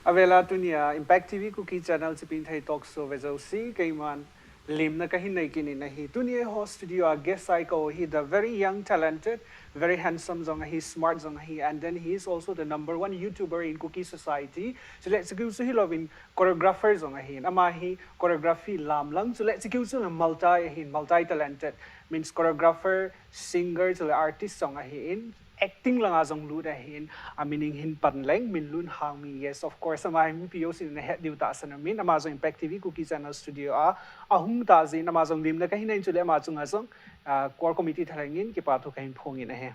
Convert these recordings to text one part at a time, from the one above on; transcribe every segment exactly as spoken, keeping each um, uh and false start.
Avela tunia Impact T V Kuki Channel Chipinthei Talk Show vejouse, keiman limna kahin nei kit in ahi. Tunia eiho studio a guest a eikou hi the very young, talented, very handsome jong ahi, smart jong ahi, and then he is also the number one YouTuber in Kuki society. Chule chukiu chu hilouvin choreographer jong ahi. Ama hi choreography lam lang, chule chukiu chu multi ahi, multi talented, means choreographer, singer, chule artist jong ahin, acting langa jong lut ahin, amin hin pan leng, Minlun Hangmi. Yes, of course, ama hi mipi jousen ahet diu tahsan umin, ama jong Impact T V Kuki Channel studio a ahung tah jeh in, ama jong limna kahin nei in, chule ama chunga jong, ah, core committee thalheng in kipa thu kahin phong in ahi.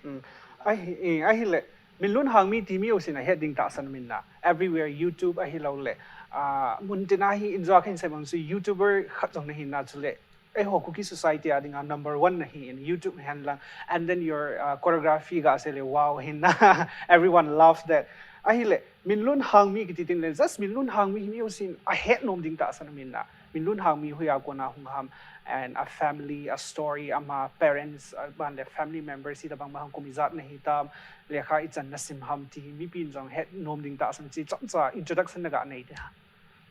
Mm. Ahi, eh, ahile, Minlun Hangmi ti mi jousen ahet ding tahsan umin na. Everywhere, YouTube ahilouleh, ah, muntina hi injo kahin sei bang chu YouTuber khat jong nahi na, chule eiho Kuki society a dinga number one nahi in, YouTube hen lang. And then your, uh, choreography ga seile, wow, hin na. Everyone loves that. Ahile, Minlun Hangmi kiti tengle, just Minlun Hangmi hi mi jousen ahet nom ding tahsan umin na. Minlun Hangmi hoiya kona hung ham, and a family, a story, ama parents, a ban le family members hitobang ma ham, kum ijat nahi tam, lekha ichan nasim ham ti hi mipin jong het nom ding tahsan, hiche chomcha introduction naga nei ding ham.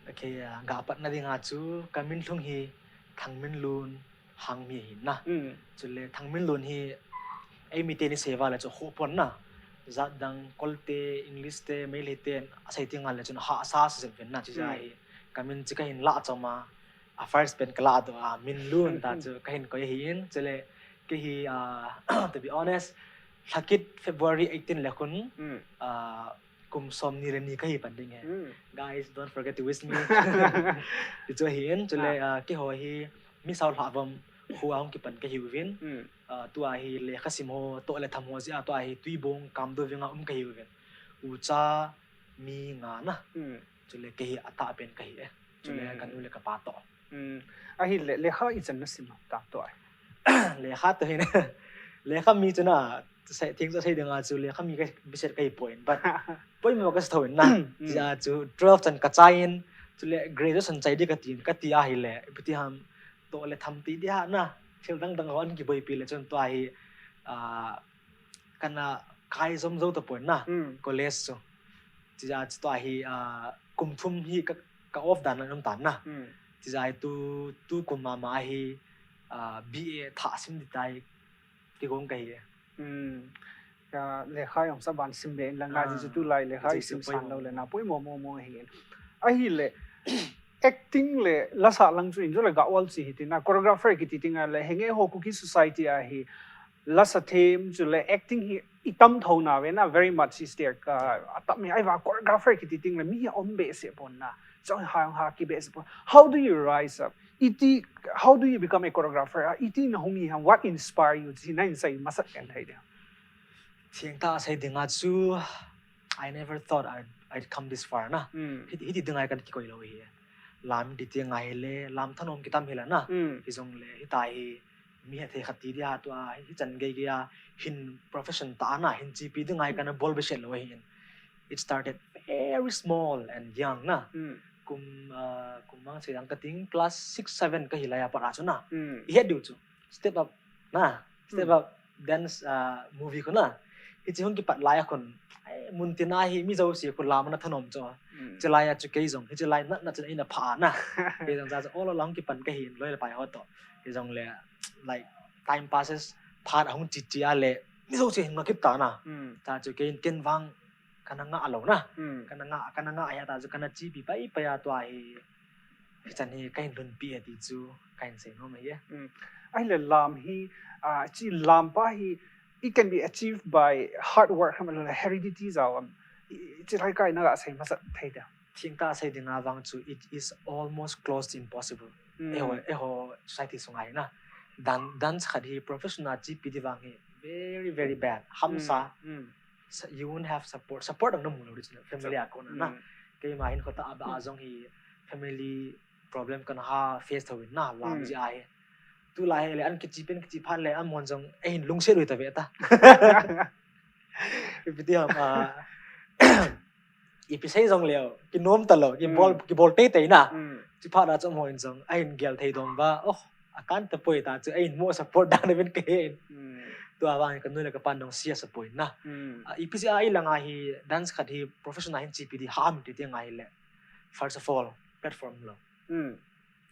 Okay, ah, ga patna dinga chu kamin lhung hi Thangminlun Hangmi ahin na. Mm. Chule Thangminlun hi eimi ten isei uva le chu khoh pon na. Jat dang Kolte, English te, Meitei ten asei teng le chun ahahsa sa jeng uvin na, chuche jeh a hi kamin chu kahin lah chom a, a first pen kalah doh a, Minlun ta chu kahin koi ahin. Chule kei hi, ah, to be honest, lhakit February eighteen le khun, ah, kum somni le ni kahi pan ding ahi. Mm. Guys, don't forget to wish me. Hichu ahin, chule, ah, keiho hi Misao Lhavom khoa hung kipan kahiuvin. Mm. Ah, tua hi lekha sim ho, toh le tham ho jeh a, tua hi Tuibong Kamdou Veng a um kahiuvin. Ucha mi nga na. Mm. Chule kei hi atahpen kahi e. Chule kanu le kapa toh. Mm. Ahile, lekha ichan nasim ham, tah toh ahi. Lekha toh hin. Lekha mi chu na, sei, theng chu sei dinga chu lekha mi ka biset kahi poi. But poimo kasa thou in na. Mm. Chuche jeh a chu twelve chan kachai in, chule graduation chai ding katin, kati ahile, ipi ti ham, toh le tham ti ding ham na. Thil dang dang ho ahin kiboipi le chun tua hi, ah, kana kai jom jou tapon na. Mm. College chu. Chuche jeh a chu tua hi, ah, kum thum hi ka, ka off dan a um tan na. Mm. Chuche jeh a hi tu, tu kum mama hi, ah, B A thah sim ding tia kigong kahi e. Mm. Ka lekha jong sa ban sim be in lang, ah, jeh chu tulai lekha chu isim san lou le na, poimo mo mo ahi. Ahile, acting le lasa lang chu in jo le ga ol chi hiti na, choreographer kiti tengle, henge ho Kuki society a hi, lasa them, chule acting hi itam thou nauve na, very much is there. Ka, atam hi, ahivang choreographer kiti tengle, mi hi aum behseh pon na. Chong ha, ha ki behseh pon. How do you rise up? Iti, how do you become a choreographer? Ah, iti nahung hi ham, what inspire you? Chi nahin sei masat pen thei ding. Thengtah sei dinga chu, I never thought I'd, I'd come this far na. Mm. Hiti, hiti dinga hi kana kikoi lou hi. Lam ti tenga hile, lam thanom kitam hi la na. Mm. Hijongle, hitia hi, mi hethei khat ti dia tua, hichan gei gei a, hin profession tah a na, hin chepi dinga hi kana bol behseh lou ahin. It started very small and young na. Mm. Kum, ah, kum mang sei dang kating class six, seven kahi lai a pat a chu na. Mm. I het diu chu. Step Up na. Step Up dance, ah, movie khu na. Hiche hung kipat lai a khun, ai, muntina hi mi jouse khu lam ana thanom chu. Mm. Chulai a chu kei jong, hiche lai natna chun eina phah a na. Kei jong cha chu ol ol a hung kipan kahin loi le pai ho toh. Hijongle, like, time passes, phat ahung che che a le, mi jouse hin nga kit ta na. Mm. Cha chu kei in ken vang kana ngah lou na. Mm. Kana ngah, kana ngah ahi a ta chu kana chepi pai pai a tua hi. Hichan hi kahin lhunpi e ti chu kahin sei nom ahi e. Mm. Ahile lam hi, ah, chi lam pa hi, it can be achieved by hard work ham, heredity jao ham. I, i, chi lai kai naga sei masat thei dia. Thengtah sei dinga vang chu, it is almost close to impossible. Mm. Eiho, eiho society sunga hi na. Dan, dance khat hi professional chepi ding vang hi very, very bad. Hamsa. Mm, mm. Sa-, you won't have support. Support ang namu lou di chun family a kona na. Mm. Keima hin khota a ba a jong hi family problem kana ha face thou in na, lam jeh a hi. Tulai hi le an kichi pen kichi phat le amahon jong eihin lungset u ta ve ta. Ipi ti ham, ah, ipi sei jong leu, kinom talou, kibol, kibol teitei na. Chuphat a chu amahon jong ahin gel thei dom ba, oh, akan tapoi ta chu eihin mo support dan uvin kahin. Tua vang ka nu le ka pan dong sia sa poi na. Hmm. Ah, ipi sia i langa hi dance khat hi professional hin chipi di ham ti ti ngai le. First of all, platform lo. Hmm.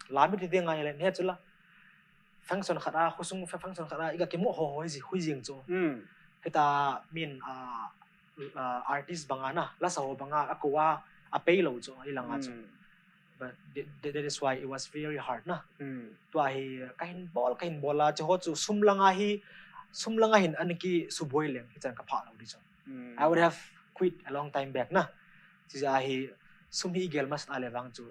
Lam i ti ti ngai le ne chula. Function khat a, khosung function khat a, i ka kimu ho ho ji, hui jing chu. Hmm. Heta min, ah, ah, artist banga na, la sa ho banga, a ko a, a pei lo chu, i langa chu. Hmm. But th-, th-, that is why it was very hard na. Hmm. Tua hi, ka hin bol, ka hin bol a, chu ho chu sum langa hi, sum langa hin an ki suboi leng, hichan ka pha lo di chu. Hmm. I would have quit a long time back na. Chu ja hi, sum hi gel mas a le vang chu.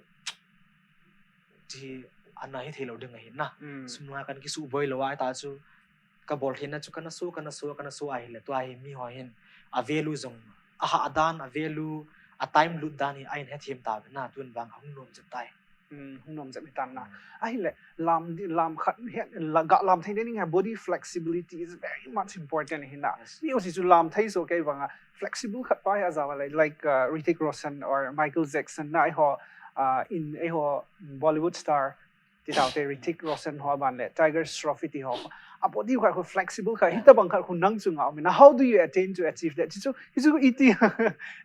Chu ana hi thei lo ding ahi na. Hmm. Sum langa kan ki suboi lo a ta chu. Ka bol theina chu kana su, kana su, kana su ahi le. Tua hi mi ho hin, a value jong, a ha dan, a value, a time lut dan hi, a in het him ta ve na, tun vang a hung nom jep tai. Hmm, hung nom jep hi tan na. Hmm. Ahi le, lam di, lam khat, he, la, ga lam thei ding ha, body flexibility is very much important hi na. Yes. Mi u si chu lam thei so kei vanga, flexible khat pa hi a ja va le, like, uh, Hrithik Roshan or Michael Jackson na, eiho, uh, in, eiho Bollywood star, ti tau te Hrithik Roshan ho ban le, Tiger Shroff ti ho. A body khat khu flexible khat, hita bang khat khu nang chu ngau mi na. How do you attain to achieve that? Chu, chu, hi chu iti.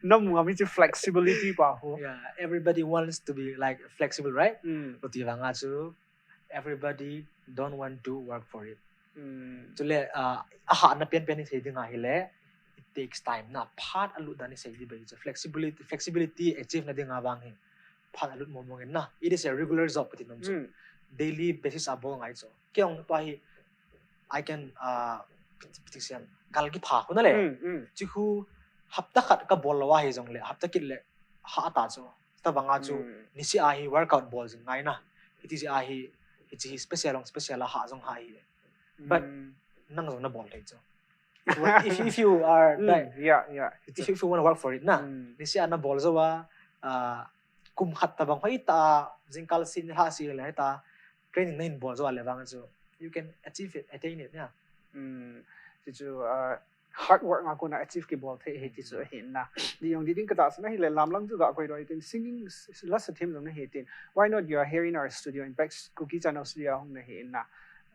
Nam ngam hi chu flexibility pa ho. Yeah, everybody wants to be, like, flexible, right? Mm. But ti vanga chu, everybody don't want to work for it. Mm. Chule, ah, a hahna penpen i sei ding ahi le, it takes time na, phat a lut dan i sei di bai chu. Flexibility, flexibility achieve na ding a vang hi, phat a lut mong mong in na. It is a regular job kati nom chu. Mm. Daily basis a bol ngai chu. Kei ong pa hi, I can, ah, pit-, pitik siam, gal ki pha khu na le. Mm, mm. Chu khu, hapta khat ka bol lo ahi jong le, hapta kit le, ha ta chu. Ta vanga chu, mm, nisi a hi workout bol jing ngai na. Hiti ji a hi, hiti hi special long special a ha jong ha hi. But, mm, nang jong na bol thei chu. If, if, if you are, mm, like, yeah, yeah, if, if you wanna work for it na. Mm. Nisi a na bol jo a, ah, kum khat ta bang hoi ta, jingkal sin ha si le ta, training na in bol jo a le vang chu. You can achieve it, attain it, yeah. Mm. Chu chu, ah, hard work nga kona achieve ki bol thei hi ti chu ahi na. Di jong di ding ka ta sna hi le lam lang chu ga koi doi tin singing s-, s-, la sa them jong na hi tin. Why not you are here in our studio? In fact, Kuki Channel studio hung na hi na.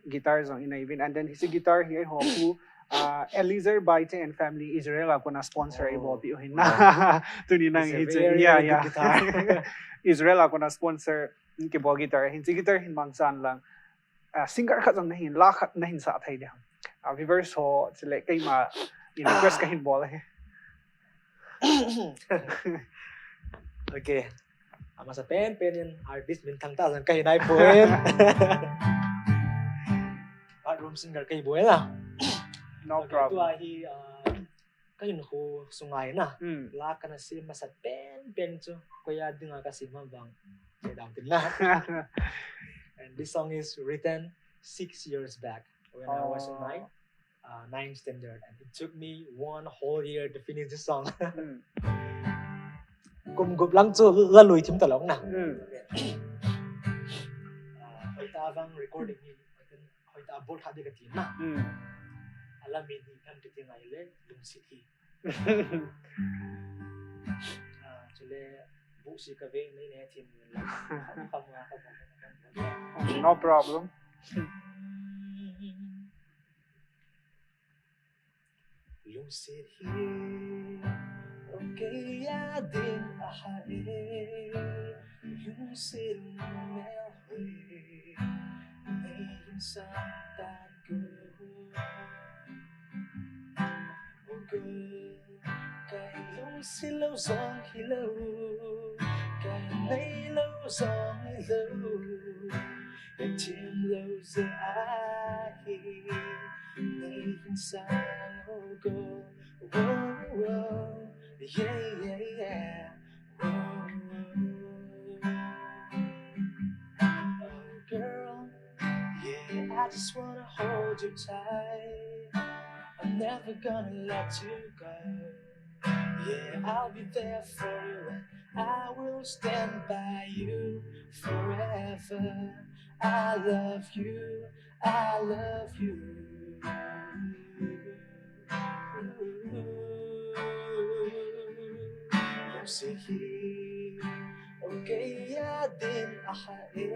Guitar jong in a ivin. And then hi si guitar hi ho khu, uh, Eliezer Baite and family Israel a kona sponsor i bol pi u hin na. Oh. Wow. Tuni nang hi chu. It's a very, yeah, very good guitar. Israel a kona sponsor ki bol guitar hin. Chi guitar hin mang chan lang. Ah, singer khat jong na hin, la khat na hin sa thei dia. Ah, viewers ho, chule keima in request ka hin bol ahi. Okay. Amasa pen pen in artist min thang ta jong ka hi nai poi. Bathroom singer ka hi boi la. No problem. Okay, tua hi, ah, ka hinkho sunga hi na. Hmm. La kana sem masat pen pen chu. Koi a dinga ka sem ham vang. Sei dam tin la. And this song is written six years back when I was in my, uh, ninth standard, and it took me one whole year to finish this song. Hmm. Kum gup lang chu la lui thim ta long na. Hmm. Uh, hoi ta vang recording hi. Hoi ta bol tha di ka ti na. Hmm. Ala mi ni kan ti ngai le, lungsit hi. Ah, chule, bu si ka ve nei ne thim. No problem. Lungsit hi, okay, ya din a ha e. Lungsit mel hoi, nei hin sa tan ko. Oh girl, kai lungsit lou jong hilou, kai nei lou jong hilou. Ka thim lou jeh ahi, nei hin sang, oh girl. Whoa, whoa, yeah, yeah, yeah. Whoa, whoa. Oh, girl, yeah, I just wanna hold you tight. I'm never gonna let you go. Yeah, I'll be there for you and I will stand by you forever. I love you, I love you. Lungsit hi, okay, ya din a ha e.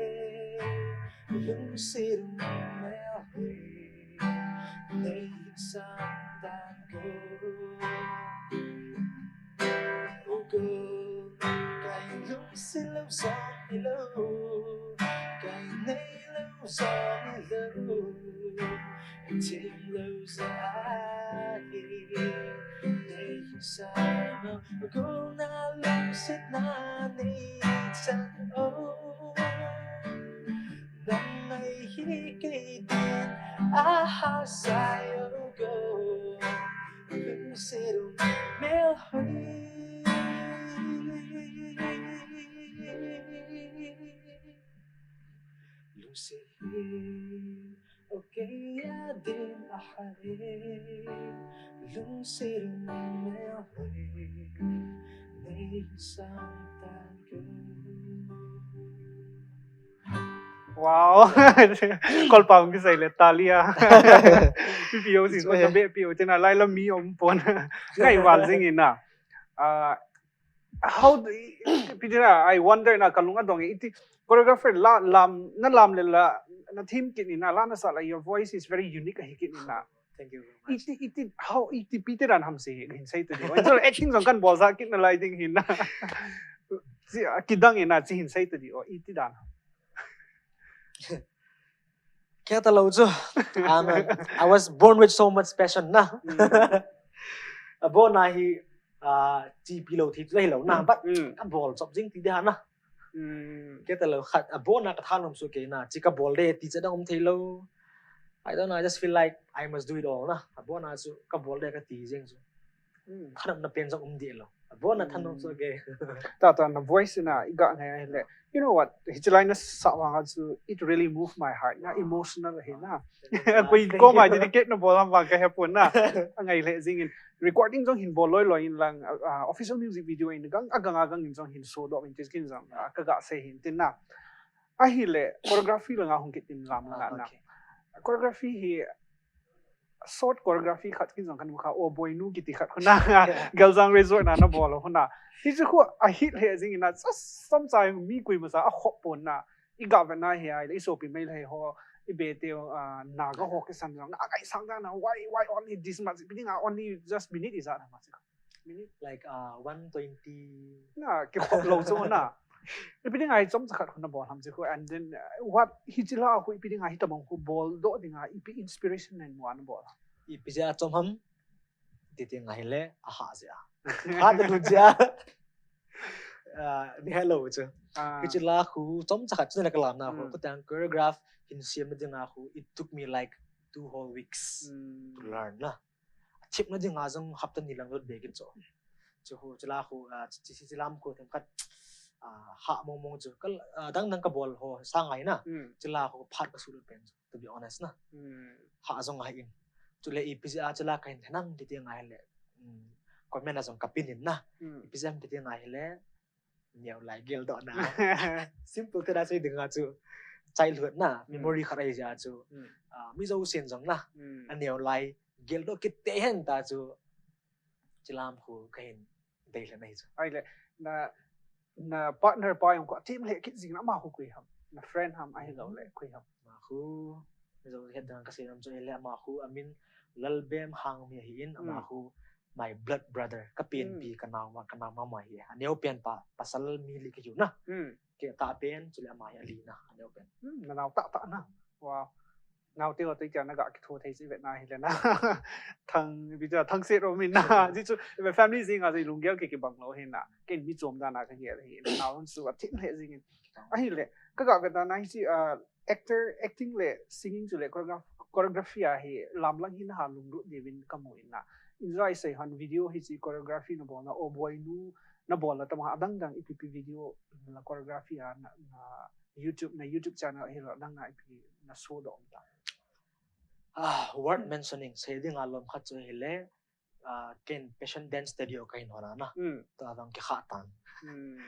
Lungsit mel hoi. Nei Satan ko. O ko, kai lungsit lou song hilou, kai nei lou song hilou, thim lou sa hi, nei sa no, o ko na lungsit na nei chan o. Nang mai hi kei din a ha sai o ko. Lungsit u mel hoi. Lungsit hi o kei a din a hai. Lungsit u mel hoi. Nei sang tan ko. Wow. Kolpa hung kisei le talia. P P O si ko be P O tina lai la mi om pon. Ngai val jing ina. Ah, how do, Peter, I wonder na kalung adong iti choreographer la lam na lam le la na thim kit ina la na sa la, your voice is very unique ahi kit ina. Thank you very much. Iti, iti, how, iti Peter dan ham si hin sei tu di. Wan so acting jong kan bol sa kit na lai ding hin na. Si, ah, kidang ina si hin sei tu di o iti dan. Kei ta lou chu. Um, I was born with so much passion na. Mm. A born na hi, ah, T P lou thi tu hi lou na, but Mm. ka bol chop jing ti di ha na. Mm. Kei ta lou khat, a born na ka thanom su kei na, chi ka bol de ti cha dang um thei lou. I don't know, I just feel like I must do it all na. A born na chu ka bol de ka ti jing chu. Mm. Thanom na pen jong um di lou. A born na thanom su Mm. kei. Ta ta na voice na i ga ngai le. You know what? Hichi lai na sa vang chu, it really moved my heart. Na emotional hi na. Koi ko ma dedicate na bol ham vang ka he pon na. A ngai le jing in. Recording jong hin bol loi loi in lang, ah, official music video in gang, a gang a gang in jong hin so do in tis kin jong, ah, ka ga sei hin tin na. Ahile, choreography langa hung kit tin lam langa Ah, na. okay. Choreography hi, short choreography khat kin jong kan mu kha, O Boinu kiti khat khu na. Yeah. Galjang Resort na na bol khu na. Hichu khu a hit le jing ina, just some time mi koima sa a khop pon na. I ga ve na hi ai, i sopi mai le ho, i be te, ah, na ga ho kisan jong, na kai sang da na, why, why only this much? Ipi dinga only just minute ijat ham chi. Minute? Like, uh, one twenty. Na, kikhop lou chu na. Ipi dinga hi chomcha khat khu na bol ham chi khu, and then, uh, what, hichi la khu ipi dinga hi tabang khu bol do dinga, ipi inspiration nei mu a na bol ham? Ipi jeh a chom ham? Ti ti ngai le, a ha jeh a. Ha ta lu jeh a. Ah, ni hello chu. Ah. Hichi la khu chomcha khat chu na ka lam na khu, Mm. ko tang choreograph hin siam na dinga khu, it took me like two whole weeks Mm. to learn na. Thip na dinga jong hapta ni lang lut be kit chu. Chu khu, chu la khu, ah, chi, chi, chi lam khu themkhat, ah, ha mong mong chu. Ka, ah, dang dang ka bol ho sa ngai na. Mm. Chu la khu phat ka su lut pen chu, to be honest na. Mm. Ha jong ngai in. Chu le ipi jeh a chu la ka hin thenang ti ti ngai le. Mm. Comment a jong ka pin in na. Mm. Ipi jeh a ti ti ngai le. Neo lai geldoh na. Simple te da sei dinga chu. Childhood na, Mm. memory khat ahi jeh a chu. Mm. Ah, mi jousen jong na. Mm. A neo lai geldoh kit te hen ta chu. Chi lam khu ka hin dei le na hi chu. Ahile, na, na partner pa jong khu, a thim le kit jing na ama khu koi ham. Na friend ham, ahilou le, koi ham. Ama khu, mi jou het dang ka sei nom chu ahile ama khu, a min Lalbem Hangmi ahi in, ama Mm. khu, my blood brother, ka pen Mm. pi, ka nao ma, ka nao mama hi. A neo pen pa, pasal mi li ka hiu na. Mm. Kei tah pen, chule ama hi a li na, a neo pen. Mm, na nao tah tah na. Wow. Nao te ho te tia na ga kitho thei si vet na hi le na. Thang, bi tia thang se ro min na. Mm. Ji chu, family jing a ji lunggel kei kibang lou hi na. Ken mi chom dan a ka gel hi. Nao su a thim le jing in. Ahile, ka ga vet na hi si, ah, actor, acting le singing chule choreograph-, choreography a hi lamlang hi na ha lunglut diuvin ka mu in na. Enjoy sei han video hi si choreography na bol na, O Boinu na bol na tama adang dang ipi pi video la choreography a na, na YouTube, na YouTube channel hi la dang na ipi na so do ta. Ah, worth mentioning, sei ding a lom khat chu hi le, ah, ken Passion Dance Studio ka hin hon a na. Mm. Tua vang kei kha tan. Mm.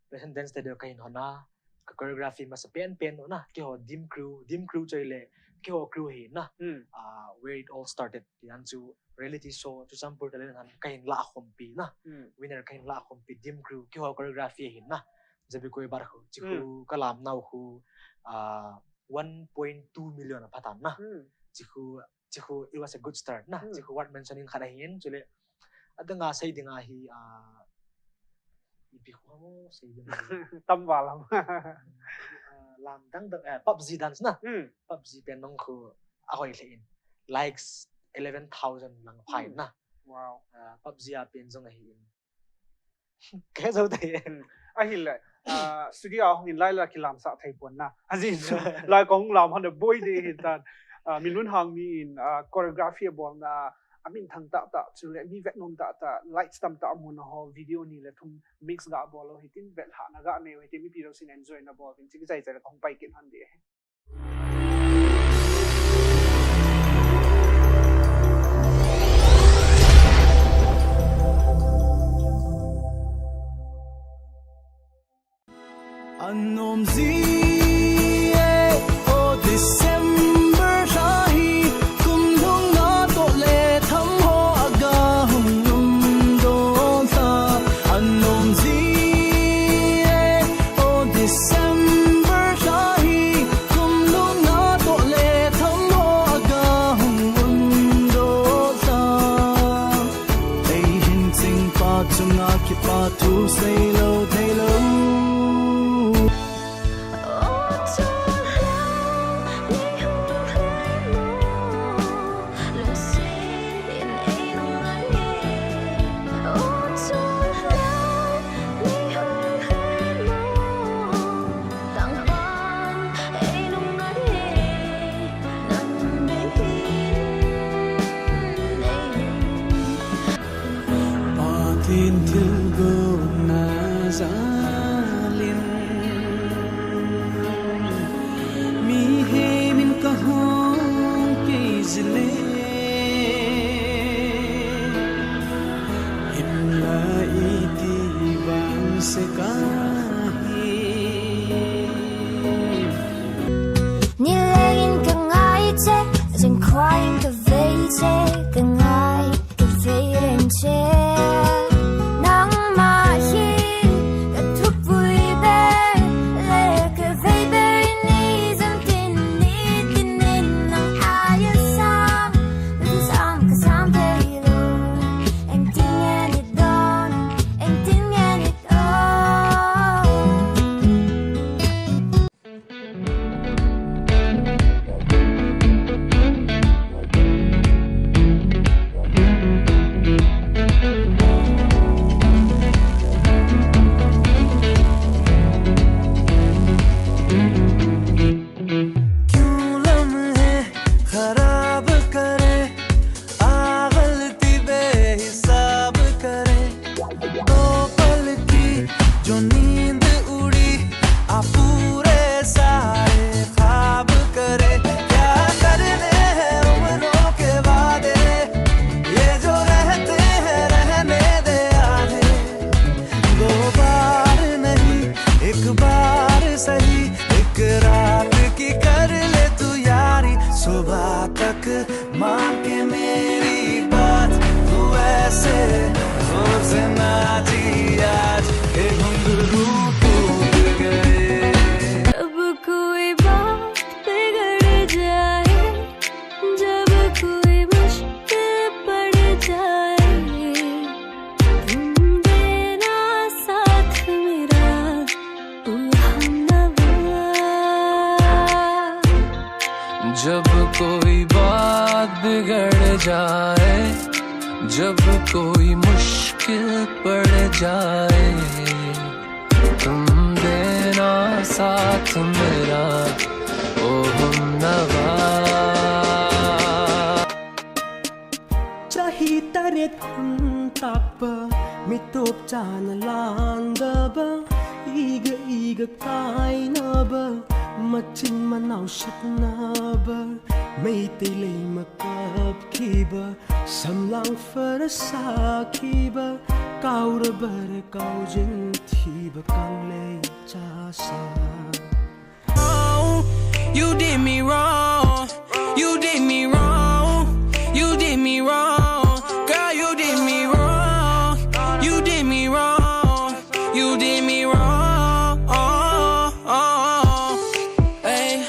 Passion Dance Studio ka hin hon a, ka choreography masa pen pen na, keiho Dim Crew, Dim Crew choi le, keiho crew hi na. Mm. Ah, where it all started, ti dan chu reality show, Churachandpur Talent Hunt, ka hin la khompi na. Mm. Winner ka hin la khompi Dim Crew, keiho choreography hi na. Jabi koi bar khu, chi khu Mm. ka lam nau khu, ah, one point two million a pha tan na. Mm. Chi khu Chukhu, it was a good start na. Hmm. Chukhu what mentioning khat ahin, chule. Adang a sei ding ahi, ah, ipi khu mo sei ding ahi. Tam val ham. Ah, lam dang dang, eh, PUBG dance na. Hmm. PUBG pen nung khu ahoi lheh in. Likes eleven thousand lang phai na. Wow. Ah, PUBG a pen jong ahin. Kei jou te. Hmm. Ahile, ah, studio a hung in lai la kilam sa thei pon na. Ajin chu lai kong lam han boi de hin tan. Ah, Minlun Hangmi in, ah, choreography abol na, amin thang tah tah, chule mi vet nom tah tah, lights tam tah mun ho, video ni le thum mix ga bol u hitin, vet hahna ga nei u hitin, mipi lou sin enjoy na bol vin, chiki chai chai le kong pai kin han de. Anom ji e, o December lha hi, kum lhung natoh le tham ho aga hung um doh ta. Anom ji e, o December lha hi, kum lhung natoh le tham ho aga hung um doh ta. Ei hin ching pa chunga kipa thu sei lou thei lou. Pathen thilgon na jal in, mihem in kahung kei jile, hinla iti vang se kahi. Nileh in ka ngai che, jingkah in ka vei che, ka ngai ka vei reng che. Nangma hi ka thupui ber le ka vei ber ni jong tin ni tin nin nang aya sam, ka sam ka sam thei lou. Engtin ngen it don, engtin ngen it don. क्यों लम्हे खराब करे, आ गलती बेहिसाब करे। दो पल की जो नींद उड़ी, आ पूरे सारे ख्वाब करे। क्या करने हैं उम्रों के वादे, ये जो रहते हैं रहने दे आधे। दो बार नहीं, एक बार सही, एक रात की कर ले तू यारी। सुबह तक मान के मेरी बात, तू ऐसे रोज ना जी आज, हे घुंघरू टूट गए। जब कोई बात बिगड़ जाए, जब कोई मुश्किल पड़ जाए, तुम देना साथ मेरा, ओ हमनवा। जब कोई बात बिगड़ जाए, जब कोई मुश्किल पड़ जाए, तुम देना साथ मेरा, ओ हमनवा। Chahi taret hun takpa, mitop chana landaba, iga iga kainaba, machin manau shitnaba, Meitei leima kapkhiba, samlang fara sakhiba, kaura bara kaujin thiba, kanglei chasa. Oh, you did me wrong. You did me wrong. You did me wrong. Girl, you did me wrong. You did me wrong. You did me wrong. Hey.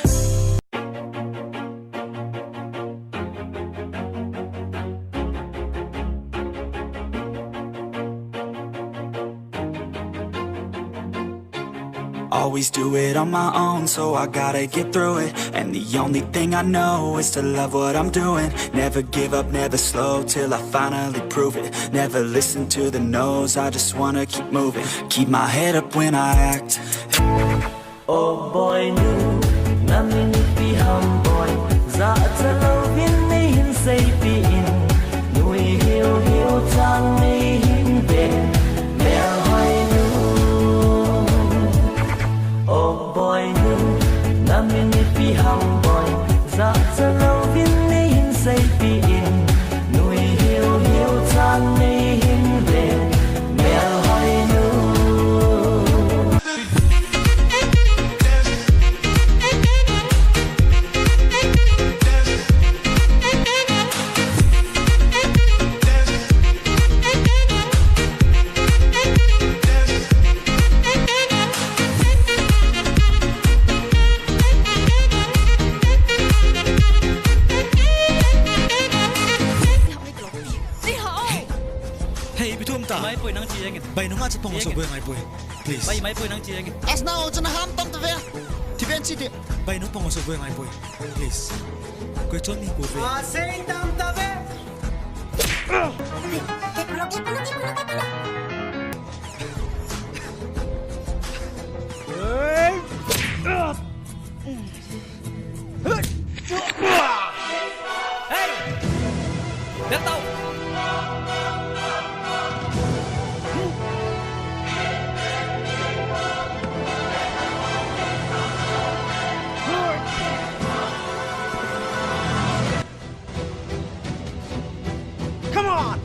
Always do it on my own, so I gotta get through it. And the only thing I know is to love what I'm doing. Never give up, never slow till I finally prove it. Never listen to the no's, I just wanna keep moving. Keep my head up when I act. Oh boy nu, na min ipi ham boy. Za cha lo vin nei hin seipi in. Nui hiu hiu chang nei hin ve. Mel hoi nu. Oh boy nu, na min ipi ham boy. Za cha lo vin nei hin seipi in. Nui hiu hiu chang nei hin ve. Mel hoi nu. Hey, ipi thu um ta? Mai poi nang chi jeng in. Bai nung a cha pang so boi ngai poi. Please. Bai mai poi nang chi jeng in. As now, chana ham tam ta ve. Ti ben chi ti. Bai nung pang so boi ngai poi. Please. Koi chon ni ko ve. Ah, sei tam ta ve. Hey! Hey! Del tau! Come on!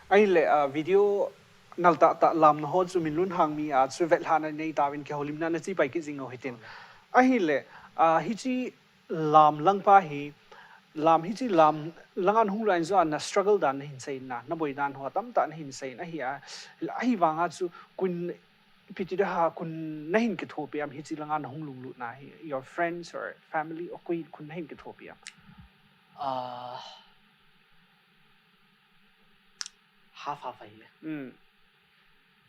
Ahile, ah, video nal tah tah lamna ho chu min lunghang mi a chu vetlhahna nei tauvin kihoulimna na chi pai kit jing u hitin. Ahile, ah, hichi lam lang pa hi, lam hichi lam langa na hung lhun chu na struggle dan na hin sei na, na boi dan ho tamtah na hin sei na ahi a, ahivanga chu kun ipi ti da ha kun na hin kithopi am hichi langa na hung lunglut na hi, your friends or family or koi kun na hin kithopi am? Ah, half half ahi. Hmm.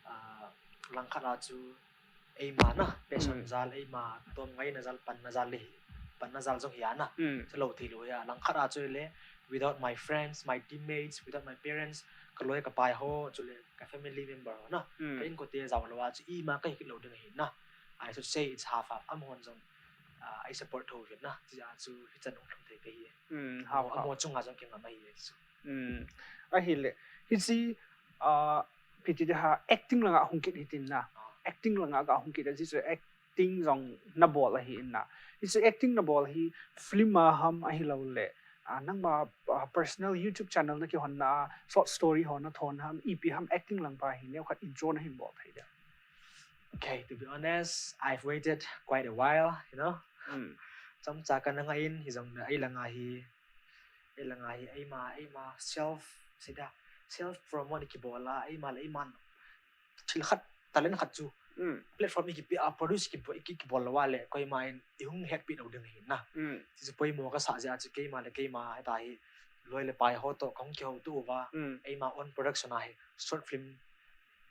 Ah, langkhat a chu eima na, passion jal, eima tom ngaina jal, panna jal le, panna jal jong hi a na. Hmm. Chu lo thei lou hi a. Langkhat a chu le, without my friends, my teammates, without my parents, ka loi ka pai ho, chu le ka family member ho na. Hmm. Ka inkote jao lou a chu ima ka hi kit lou ding ahi na. I should say it's half half. Amahon jong, ah, ei support tho uvin na. Chu a chu hichan hung lhung thei ka hi. Hmm, half half. Amaho chunga jong kingam ahi chu. Hmm. Ahile, hichi, ah, ipi ti da ha, acting langa hung kit hitin na. Ah. Acting langa ka hung kit a, hichu acting jong na bol ahi in na. Hichu acting na bol hi film a ham ahilou le, ah, nangma, ah, personal YouTube channel na kihonna, short story ho na thon ham, ipi ham acting lang pa hi neokhat intro na hin bol thei dia. Okay, to be honest, I've waited quite a while, you know. Hmm. Chomcha kana ngai in, hijong le ei langa hi, ei langa hi, eima, eima self, sei da, self promote kibol a, eima le eima thil khat, talent khat chu, hmm, platform i kipe a, produce kibo-, i ki-, kibol lou a le, koima in i hung hetpi lou ding ahi na. Hmm. Chuchu poimo ka sa jeh a chu keima le keima heta hi, loi le pai ho toh ka hung kihouto uva, hmm, eima own production a hi, short film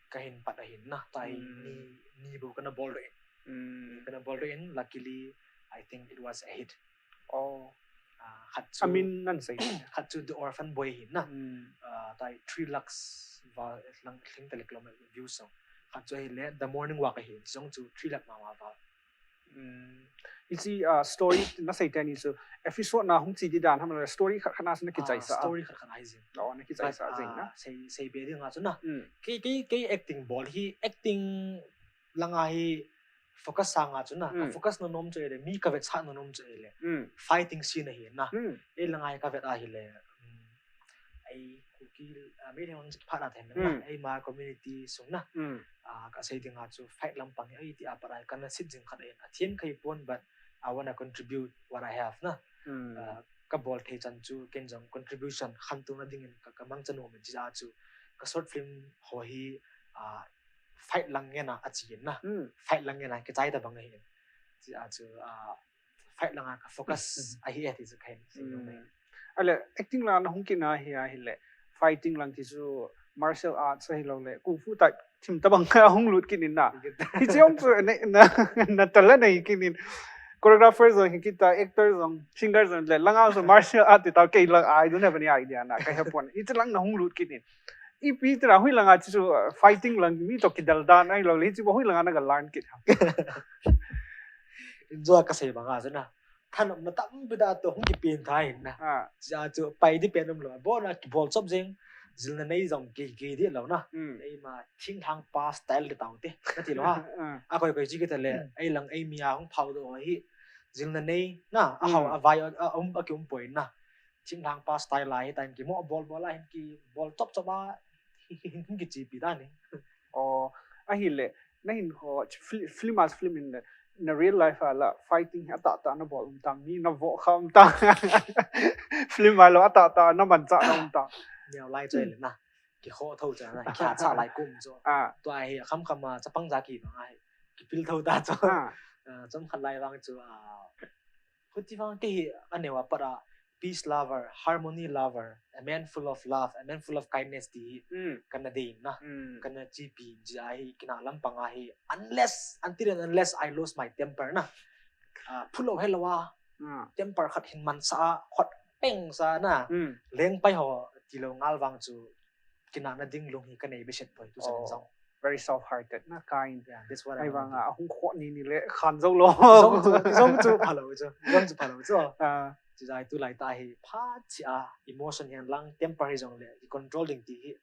ka hin pat ahi na. Tua hi, hmm, ni, ni bou kana bol doh in. Hmm. Ni kana bol doh in, luckily, I think it was a hit. Oh. Ah, khat chu, amin nan sei. Khat chu The Orphan Boy hi na. Hmm. Ah, tua hi three lakhs val lang lhing ta le kilometer views jong. Khat chu ahile The Morning Walk ahi, jong chu three lakh mama val. Hmm. Hichi, ah, story na sei teni chu episode na hung chi di dan ham le story khat khat na chu na kichai sa. Ah, story khat khat ahi jing. Oh, na kichai sa jing na. But, ah, sei, sei be ding a chu na. Hmm. Kei, kei, kei acting bol hi, acting langa hi focus sanga chu na, ka, hmm, focus na nom chu ahile, mi ka vetsahna nom chu ahile, hmm, fighting scene ahi na. Hmm. Ei langa hi ka vet ahile, hmm, ei, ki, ah, mi ding phat na them na, Hmm. eima community sung na. Hmm. Ah, ka sei ding a chu fight lampang hi, ai ti a pat a kana sit jing khat in. A thim khai pon, but I wanna contribute what I have na. Hmm. Ah, ka bol thei chan chu, ken jong contribution khantouna ding in ka, ka mangcha nom in ti a chu. Ka short film ho hi, ah, fight lang nge na a chi in na. Hmm. Fight lang nge na kichai ta bang ahi in. Ti a chu, ah, fight lang a ka focus Hmm. ahi e ti chu kahin sei nom e. Hmm. Ale, acting lang na hung kit na hi, ahile, fighting lang ti chu martial arts ahilou le, kung fu type thim tabang ka hung lut kit in na. Hi chi ong chu na, na, na tala na hi kit in. Choreographer jong hi kit ta, actor jong, singer jong le, lang a chu martial art ti ta, kei lang I don't have any idea na, ka he pon. Hi chi lang na hung lut kit in. Ipi ti na, hui lang a chi chu, uh, fighting lang mi to kidal dan ahilou le, hi chi bo hui lang a na ga learn kit. Enjoy ka sei bang a chu na. Thanopna tampi ta toh hung kipen tha in na. Ah. Chia chu pai di pen um lou. Bol na kibol chop jeng. Jilna nei jong ki, ki di lou na. Hmm. Eima thinglhang pa style di tau te. Na ti lou ha. Ah. A koi koi chi kita le. Hmm. Ei lang ei mi a hung phao doh hi. Jilna nei na. A hao Hmm. a vai a, a um a ki um poi na. Thinglhang pa style a hi ta in kimo bol bol a hin kibol chop chop a. Hin kichipi ta ni. Oh, ahile. Na hin ho, ch-, fil-, film as film in le, na real life a la fighting hi atah tah na bol um tam, mi na vo kha um tam. Film a lo atah tah na manchah na um tam. Neo lai chu Hmm. le na. Kikho tho cha na, kya cha lai kum chu. Ah. Tua hi kham kham a chapang ja ki bang a hi. Kipil tho ta chu. Ah. Ah, chom khat lai vang chu, ah, Khuti vang kei hi a neo a pat a peace lover, harmony lover, a man full of love, a man full of kindness ti hi Hmm. kana dei na. Hmm. Kana chipi ji a hi kina lampang a hi unless, until and unless I lose my temper na. Ah, phulou helou a. Hmm. Temper khat hin mansa a, khut peng sa na. Hmm. Leng pai ho ti lou ngal vang chu. Kina na ding lung hi ka nei behseh poi tu chan Oh, jong. Very soft-hearted na kind. Yeah, that's what I Ai want vang to a, hung kho ni ni le khan jou lou. Jong chu, jong chu phalou chu, jong chu phalou chu. Ah. Chi jai tu lai ta hi phat chi a emotion hihen lang temper hi jong le control ding ti hi.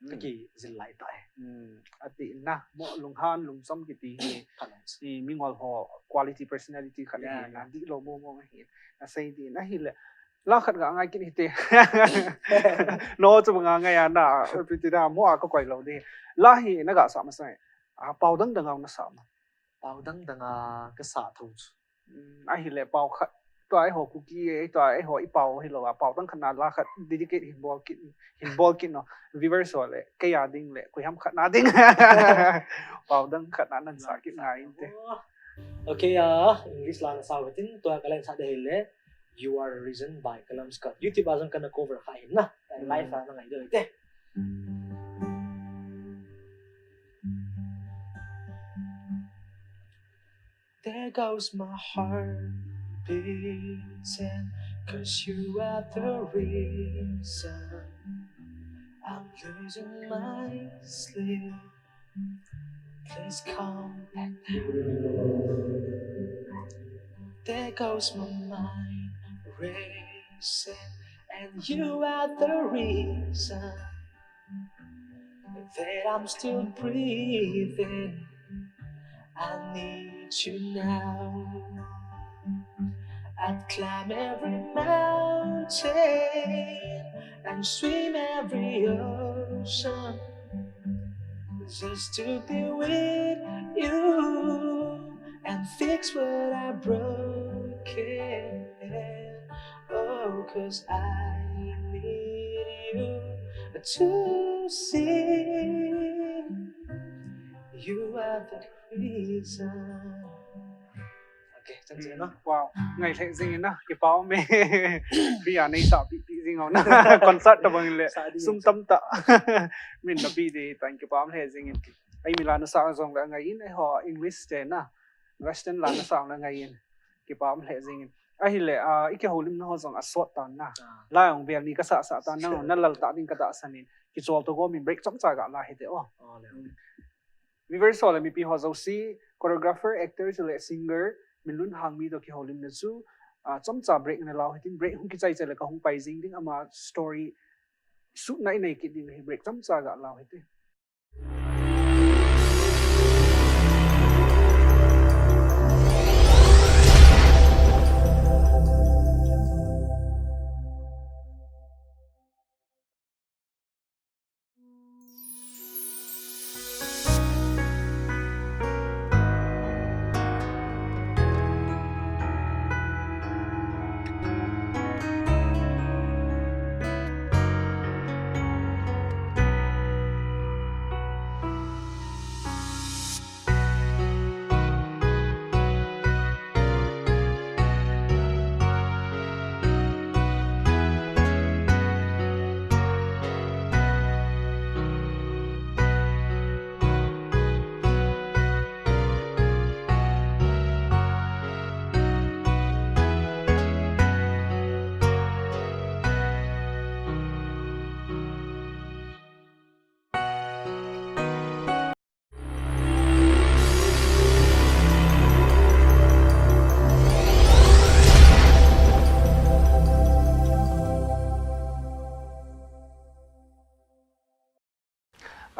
Hmm. Ka kijil lai ta hi. Hmm. Ati na, mo lunghan, lungchom kiti hi. Phalou chu. I mingol ho quality personality khat Yeah, hi na yeah. Di lou mo mo hi. A sei di na hi le. La khat ga ngai kit hite. No chu nga ngai a na, piti da mo a ka koi lou di. La hi na ga sa ma sai. A pau dang dang a na sa ma. Pau dang dang a ka sa tho chu. Hmm, ahile pau khat. Tua eiho Kuki, tua eiho i pau hi lou a. Pau dang khat na la khat dedicate hin bol kit, hin bol kit no. Viewers ho le, kei a ding le, koi ham khat na ding. Pau dang khat na nan sa kit ngai inte. Okay, ah, English la na sa u tin, tua ka len sa de le. You Are the Reason by Kalam Scott. YouTube a jong kana cover kha hin na. Ka live a na ngai doh te. There goes my heart beating, 'cause you are the reason I'm losing my sleep. Please come back now. There goes my mind racing, and you are the reason that I'm still breathing. I need you now. I'd climb every mountain and swim every ocean just to be with you and fix what I broken. Oh, 'cause I need you to see you are the reason. Okay, chan chu na. Wow, ngai lheh jing in na, kipa um e. Free a nei sa pi pi jing u na. Concert tabang le. Sa di sum tam ta. Min na pi di tan kipa um lheh jing in. Ai mi la na sa jong le ngai in, eiho English te na. Western la na sa le ngai in. Kipa um lheh jing in. Ahile, ah, i kihoulimna ho jong a sot tan na. Ah. La jong bel ni ka sa sa tan na, na lal ta ding ka tahsan in. Kichol to go min break chomcha ga la hite o. Oh, le. Hmm. Viewers ho le mipi ho jouse, choreographer, actor chule singer, min lunghang mi to kihoulimna chu, ah, chomcha break na lau hitin, break hung kichai chai le ka hung pai jing ding, ama story sutna i nei kit ding hi, break chomcha ga lau hite.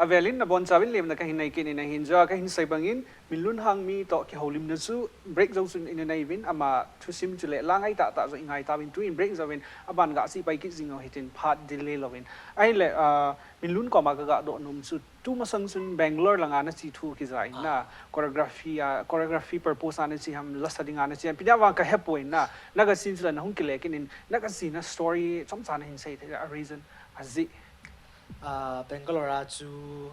Velin nabonchauvin lemna kahin nei kit in ahin, jeh a kahin sei bangin, Minlun Hangmi toh kihoulimna chu break jou chun ina nei uvin, ama thusim chule la ngai tahtah jong i ngai tauvin, tuin break jouvin, aban gah cheh pai kit jing u hitin phat delay louvin. Ahile, ah, Minlun koma kaga doh nom chu, tu masang chun Bangalore langa nache thu kija in na, choreography a, choreography purpose a nache ham, lasa dinga nache ham, ipi dia vang kahepoi na, naga chen chule nahung kile kit in, naga chena story chomcha nahin sei thei a reason ajeh. Ah, Bangalore a chu,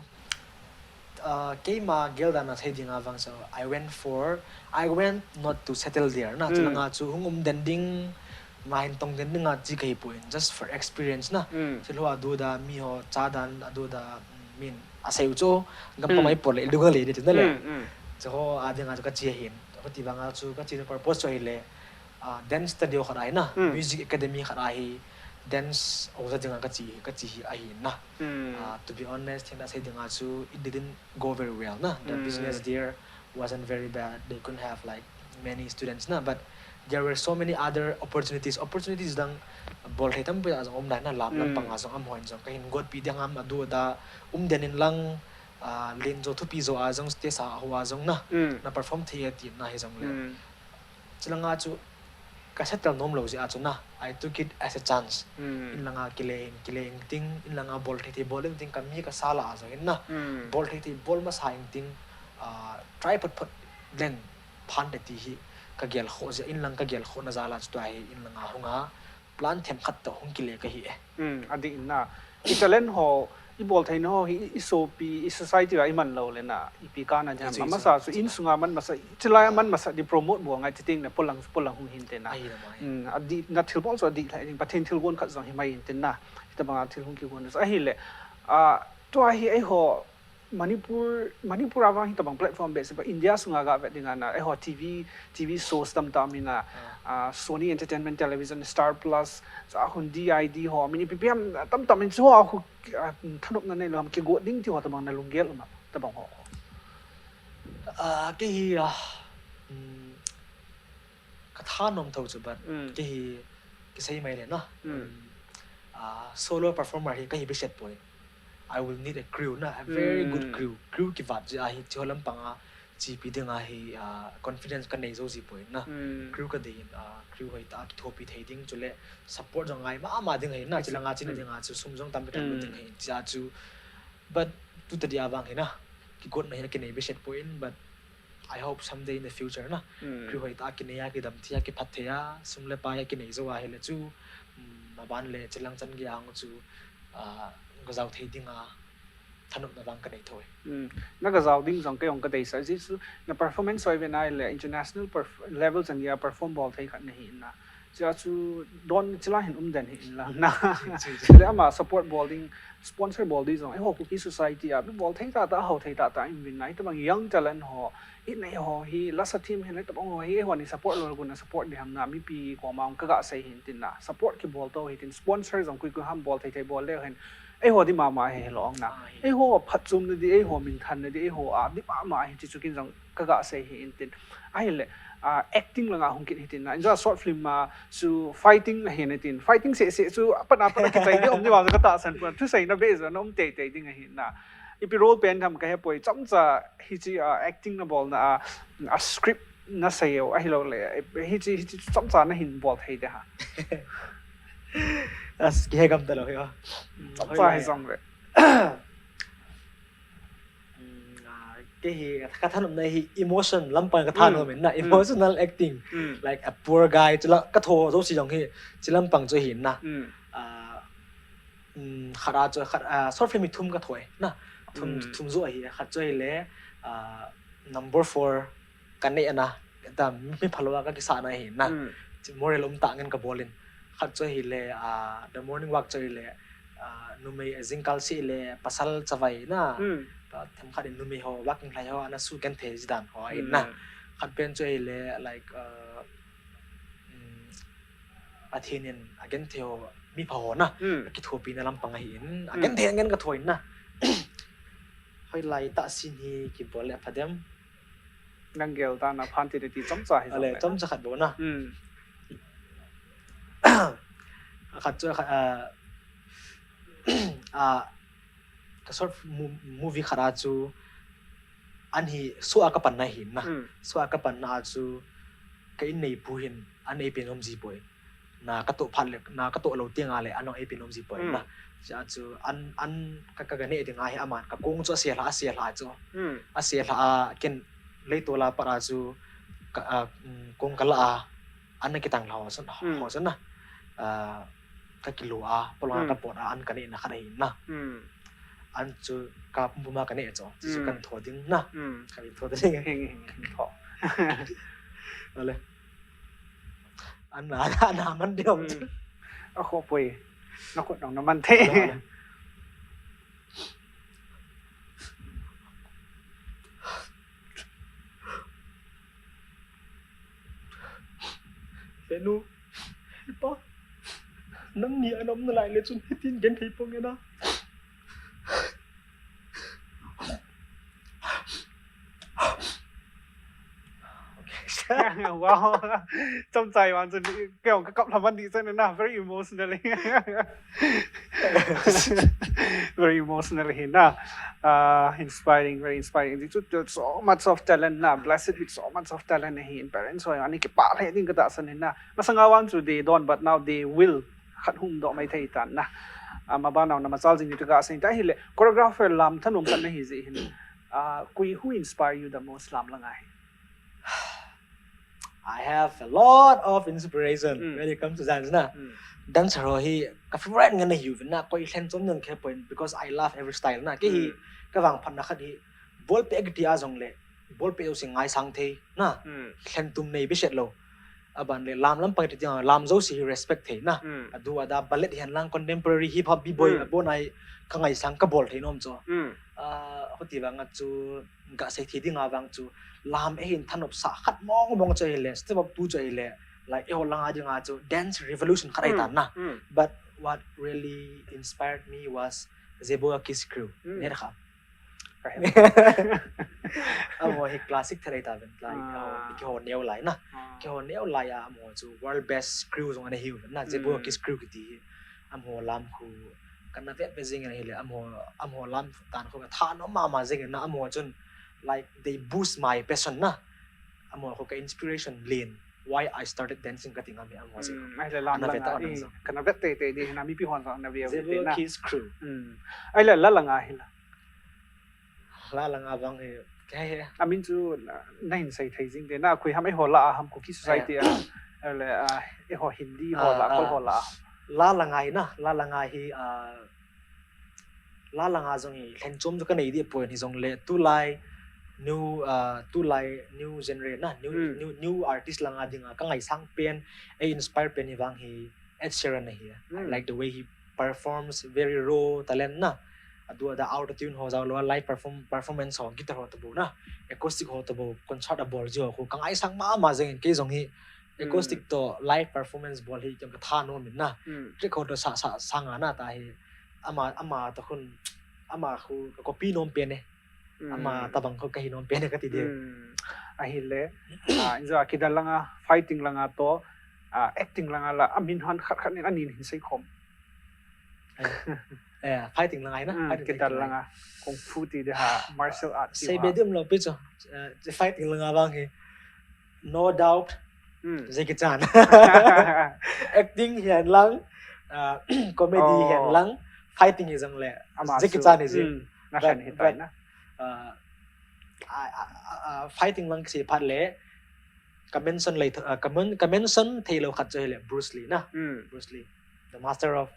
ah, keima gel dan a sei dinga vang chu, I went for, I went not to settle there na, chulanga chu hung um den ding, nga hin tong den dinga che kahipoi, just for experience na. Thil ho aduda, mi ho cha dan aduda, min asei u chu, gam pamai pole, ilunga le ni tina le. Chuho a dinga chu kache ahin. Chuti vanga chu kachena purpose chu ahile, ah, dance studio khat ahi na, music academy khat ahi, dance oja dinga kache, kache hi ahi na. Ah, to be honest, thil asei dinga chu, it didn't go very well na. The business there wasn't very bad. They couldn't have, like, many students na, but there were so many other opportunities. Opportunities dang bol thei tampi a jong um nai na, lam lampang a jong, amaho in jong kahin gotpi ding ham aduda, um den in lang, ah, len jo thupi jo a jong, stage a ho a jong na, na perform thei e tina hijongle. Chulanga chu ka settle nom lou jeh a chu na, I took it as a chance. In langa kile in, kile in ting, in langa bol thei thei bol in ting, kami kasa lah a jong in na, bol thei thei bol masa in ting, ah, try phot phot leng phan te ti hi kagel khoh jeh, in lang kagel khohna jal a chu tua hi in langa hunga plan themkhat toh hung kile kahi e. Adih in na. I talent ho, i bol theina ho hi, i, i sopi, i society a i man lou le na, ipi kana jam. Amasa chu insunga man masa, chulai a man masa di promote bol ngai ti ting na, polang, polang hung hin te na. Adih na, thil bol chu adih lheh ding, Pathen thilgon khat jong himai in tin na. Hitabanga thil hung kigon chu ahile. Ah, tua hi eiho Manipur, Manipur a vang hitabang platform behseh pa India sunga ga vet dinga na, eiho T V, T V shows tamtah um in na, ah, Sony Entertainment Television, Star Plus, chua khun D I D ho, min ipi ipi ham tamtah um in chu ho khu, ah, thanopna neilou ham, kigot ding ti ho tabang na lunggel um a, tabang ho. Ah, kei hi, ah, um, ka thanom thou chu, but kei hi kisei mai le na. Um, ah, solo performer hi kahi behseh poi. I will need a crew na, a very good crew. Crew kivat jeh a hi, hiche lampang a chepi dinga hi, ah, confidence kanei jou ji poi na. Crew kadei in, ah, crew hoitah a kithopi thei ding, chule support jong ngai mama ding ahi na, chulanga chena dinga chu sum jong tampi tah lut ding ahi, chea chu. But tu tadi a vang hi na, kigotna hi akinei behseh poi, but I hope someday in the future na, crew hoitah a kinei a, kidam thei a, kiphat thei a, sum le pai akinei jou ahile chu, um, aban le chulang chan gei a chu, ah, gajao thei dinga thanopna vang kanei thou e. Na gajao ding jong kei jong kadeisah, ajeh chu na performance ho i vet na ahile international perf-, level chan gei a perform bol thei khat nahi na. Chea chu don chulai hin um den hih in lang na. Chule ama support bol ding, sponsor bol ding jong, eiho Kuki society a, mi bol thei tahtah, hao thei tahtah in vin na, hitabang young talent ho, i nei ho hi, lasa them hin, hitabang ho hi, eiho ni support lou gun na support ding ham na, mipi koma kaga sei hin tin na, support kibol tou hitin, sponsor jong koi koi ham bol thei thei bol leu hen, eiho di mama hi hilou na. Eiho phatchomna di, eiho minthanna di, eiho a di mama hi ti chu kin jong kaga sei hi in tin. Ahile, ah, acting langa hung kit hitin na. Injo short film a chu fighting ahi na tin. Fighting seh seh chu apat apat a kichai di um di vang chu katahsan pon. Thuseina beh jong na um tei tei ding ahi na. Ipi role pen ham kahepoi. Chomcha hiche, ah, acting na bolna a, a script na sei u ahilou le. Hiche, hiche chomcha nahin bol thei de ha. As, kihe gam talou hi a. Chomcha hi jong le. Mm, ah, kei hi, ka thanopna hi emotion lampang ka thanom in na, emotional acting. Like a poor guy, chula ka tho jouse jong hi, chi lampang chu hi na. Ah, mm, khat a chu, khat, ah, short film hi thum ka tho e na. Thum, thum jo ahi, khat chu ahile, ah, number four, ka nei ana, ta mi phalou a ka kisahna hi na. Moral um tah ngen ka bol in. Khat chu ahile, ah, The Morning Walk chu ahile, ah, numei jingkah seh le pasal chavai na. Ta themkhat in numei ho, walking lai ho, ana sugenthei ji dan ho ahi na. Khat pen chu ahile, like, ah, um, Pathen in agenthei ho, mi pha ho na. Akithopina lampang ahi in. Agenthei ngen ka tho in na. Hoilai tah scene hi kibol le pha dem. Nang gel tah na phan ti ti chomcha hi jong le, chomcha khat bou na. Khat chu, khat, ah, ah, Ka short mo- movie khat a chu an hi show a ka panna hin na. Hmm. Show a ka panna a chu ka inneipu hin an eipe nom ji poi. Na ka toh phat le, na ka toh lou tiang a le an eipe nom ji poi na. Hmm. Chua chu an, an ka, ka, ka neh ding a hi aman ka kong chu a sel a, a sel a chu. Hmm. A sel a ken leitol a pat a chu ka, a, um, kong ka la a, an na kitang la ho san, Hmm. ho san na. A, ka kilo a, polong a Hmm. ka pot a, an ka neh na khat ahi na. Hmm. An chu ka pum pum a ka neh chu. Chu chu Hmm. kan tho ding na. Hmm. Kan tho ding. Heng, heng, heng, tho. Ale. An na, an na man ding. Hmm. A kho poi. Na khut dong na man thei. Ale, ale. He nu, he pa, nangni ana umna lai le chun hitin genthei ponge na. Wow. Chomcha vang chun kei jong ka kap lha man ding chun na, very emotional. Very emotional hi na. Uh, inspiring, very inspiring. Chu, chu, so much of talent na, blessed with so much of talent hi in parents ho, ani kipah lheh ding ka tahsan hi na. Masanga vang chu they don't, but now they will. Khat hung doh mai thei tan na. Ah, maban a na machal jing ni tu ka sei ta hile. Choreographer lam thanom khat na hi jeh hin. Ah, koi, who inspire you the most lam langa hi? I have a lot of inspiration Mm. when it comes to dance na. Mm. Dancer ho hi ka favorite ngen ahiuvin na, koi lhen chom ngen khe poi, because I love every style na. Kei hi Mm. ka vangphatna khat hi ball pet kiti a jong le, ball pet jouse ngaisang thei na. Mm. Lhen tum nei behseh lou. Aban le lam lampang kiti a lam jouse hi respect thei na. Mm. Adu ada ballet hihen lang, contemporary, hip hop, b-boy, Mm. abon a hi ka ngaisang, ka bol thei nom chu. Mm. Ah, hiti vang a chu ka sei thei ding a vang chu, lam eihin thanop sah khat mong mong chu ahile, step up tu chu ahile, like, eiho langa dinga chu dance revolution khat ahi Mm, tan na. mm. But what really inspired me was Zebra Kiss Crew. Mm. Neh kha. Ka he. Amaho hi classic thei ahi tauvin, like, Ah. amaho, kihou neo lai na. Ah. Kihou neo lai a, amaho chu world best crew jong ana hiuvin na, Zebra Mm. Kiss Crew kiti hi. Amaho lam khu kana vet vet jing ahile, amaho, amaho lam dan khu ka thanom mama jing na, amaho chun, like, they boost my passion na. Amaho khu ka inspiration len. Why I started dancing kati ngam e amaho jeh. Hmm, ahile lam, lam langa, langa hi, jong. Kana vet tei tei di, na mipi hon jong na ve ve Zebra na. Kiss Crew. Hmm. Ahile la langa hi la. La langa vang hi, kei hi. Amin chu na, na hin sei thei jing te na, koi ham eiho la a ham, Kuki society a ham. Ahile, ah, eiho Hindi ho la, ah, Kol ho la. La langa hi na, la langa hi, ah, la langa jong hi lhen chom chu ka nei di poi, hijongle tulai new, ah, tulai new genre na, new, Hmm. new, new artist langa dinga ka ngaisang pen, ei inspire pen hi vang hi Ed Sheeran ahi. I Hmm. like the way he performs, very raw talent na. Adu ada auto tune ho jao lou, live perform-, performance ho, guitar ho tabou na, acoustic ho tabou, concert a bol ji ho khu ka ngaisang mama jeng in, kei jong hi acoustic Hmm. to live performance bol hi kem ka thanom in na. Hmm. Track ho to sa, sa, sa nga na ta hi. Ama, ama to khun, ama khu ka copy nom pen e. Ama Hmm. tabang khu ka hi nom pen e kati di. Hmm. Ahile, ah, injo a kidal langa, fighting langa to, ah, acting langa la, amin hon khat khat nin anin hin sei khom. Eh, eh, fighting langa hi na, Hmm, fighting kidal langa. Kung fu ti di ha, martial art ti sei ha. Be di um lou pi chu. Eh, fighting langa vang hi. No doubt. Hmm. Jackie Chan. Acting hihen lang, ah, comedy Oh. hihen lang, fighting hi jong le. Ama Jackie chu, Chan hi jeh. Hmm, na But, khen hi but, tai na. Ah, ah, ah, ah, fighting lang kisei phat le, ka mention lei th-, ah, ka men-, ka mention thei lou khat chu hile Bruce Lee na. Hmm. Bruce Lee, the master of,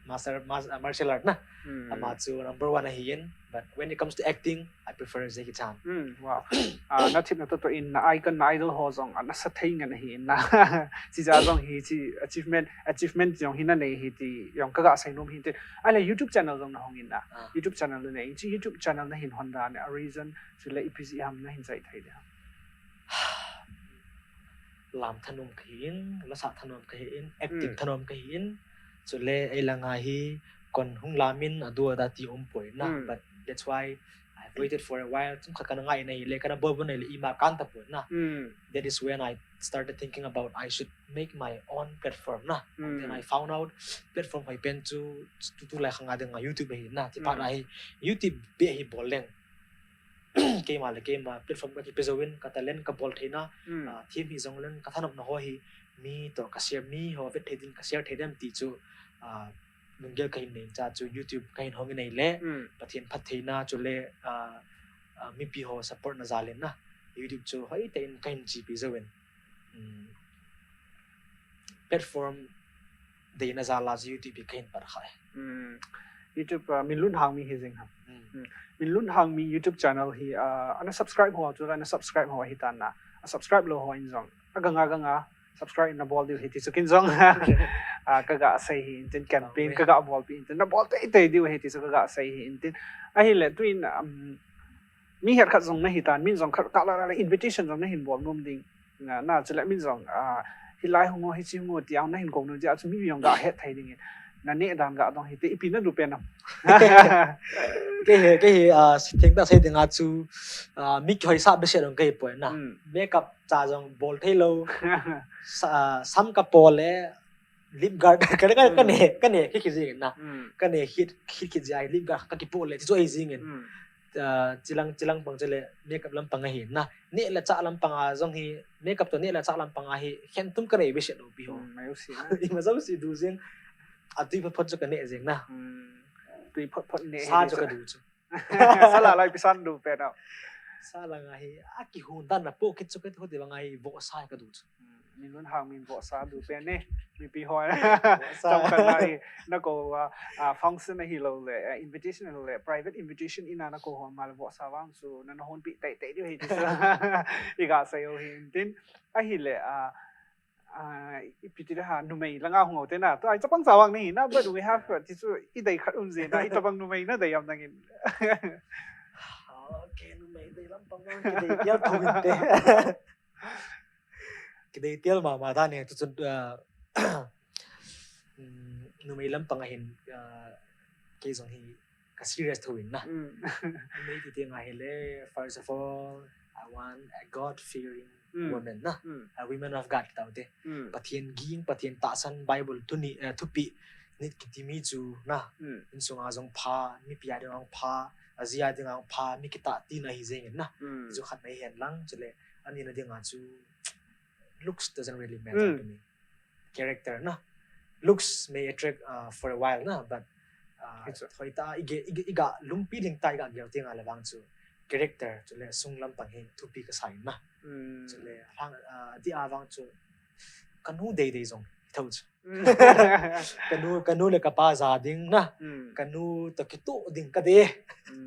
master, mas-, ah, martial art na. Hmm. Ama chu number one ahi in, but when it comes to acting, I prefer Jackie Chan. Hmm, wow. Ah, na themna to to in na icon, na idol ho jong, ah, na sa thei ngen ahi in na. Chi ja jong hi, chi achievement, achievement jong hi na nei hi ti, jong ka ga sei nom hi ti. Ahile YouTube channel jong na hong in na. Ah. YouTube channel na nei, chi YouTube channel na hin hon dan, a reason, chule ipi jeh ham na hin sei thei di ham. Lam thanom ka hi in, lasa thanom ka hi in, acting Hmm. thanom ka hi in. Chule ei langa hi kon hung lam in adu ada ti um poi na. Hmm. But that's why I Waited for a while, chomkhat kana ngai in ahile, kana bol bol in ahile, ima kanta pon na. That is when I started thinking about I should make my own platform na. Then I found out platform hoipen chu tu tulai khang a dinga YouTube ahi na. Tipat ahi YouTube beh hi bol leng. Keima le keima platform kakipe jouvin, ka talent kabol theina, ah, them hi jong leng kathanopna ho hi mi toh ka share, mi ho vet thei din ka share thei dem ti chu, ah, lunggel kahin nei cha chu YouTube kahin hong in ahile, Pathen phattheina chule, ah, ah, mipi ho support na jal in na YouTube chu hoitah in kahin chepi jouvin. Platform deina jal a chu YouTube hi kahin pat kha e. YouTube, ah, Minlun Hangmi hi jing ham. Minlun Hangmi YouTube channel hi, ah, ana subscribe ho chu, ana subscribe ho ahi tan na. A subscribe lou ho in jong, aganga ganga subscribe na bol diu ahi ti chu ken jong, ah, kaga sei ahi in tin, campaign kaga bolpi in tin, na bol teitei diu ahi ti chu kaga sei ahi in tin. Ahile tuin, um, mi het khat jong nahi tan, min jong khat kala la invitation jong nahin bol nom ding. Na, na, chule min jong, ah, hilai hung o, hichi hung o, tia nahin kou nom jeh a chu mi jong ga het thei ding in. Na neh dan ga dong hite, ipi na dupen am? Kei hi, kei hi, ah, thengtah sei ding a chu, ah, mi kihoisah behseh dong kahi poi na. Makeup cha jong bol thei lou. Sa-, ah, sam kapo le, lip guard, ka, ka, ka ne, ka ne, kit kit jing in na. Ka ne kit, kit kit jeh a, lip guard kakipo le, ti chu ahi jing in. Ah, chilang, chilang pang chule, makeup lampang ahi na. Neh le chah lampang a jong hi, makeup toh neh le chah lampang a hi, khentum kanei behseh lou pi ho. Ima jouse du jing. Atui phot phot chu kaneh jing na. Tui phot phot neh sa chu kadu chu. Sa la lai pisan du pen a. Sa la nga hi, akihon dan na po kit chu kati ho ti bang a hi, vohsa kadu chu. Minlun Hangmi in vohsa du pen e, mipi ho. Vohsa. Chomkhat na hi, na kou a, ah, function ahilou le, ah, invitation ahilou le, private invitation in a na kou ho ma le vohsa vang chu, na, na honpi teitei diu ahi ti chu. Iga sei u ahi in tin, ahile, ah, ah, ipi ti le ha, numei langa hung o te na, tua chapang cha vang nahi na, but we have, ah, ti chu, idei khat um jeh na, itobang numei nadei am nangin. Okay, numei dei lampang vang, kidei tel thou inte. Kidei tel mama ta ne, tu chun, ah, um, numei lampang a hin, ah, kei jong hi ka serious thou in na. Numei ti teng ahile, first of all, I want a God-fearing woman na. A woman of God tau te. Pathen ging, Pathen tahsan, Bible tuni, eh, thupeh nit kiti mi chu na. Insung a jong pha, mipi a ding a jong pha, aji a ding a jong pha, mi kitah tina hi jeng in na. Chu khat na hi hen lang, chule, ani na ding a chu, looks doesn't really matter to me. Character na. Looks may attract, uh, for a while na, but, uh, hoitah a iga, iga, iga lungpi ding tah a iga gel teng ahile vang chu character, chule sung lampang hi thupi kasa in na. Chule hang, uh, ti a vang chu kanu deidei jong thou chu. Kanu, kanu le kapa ja ding na. Kanu toh kitoh ding kadei.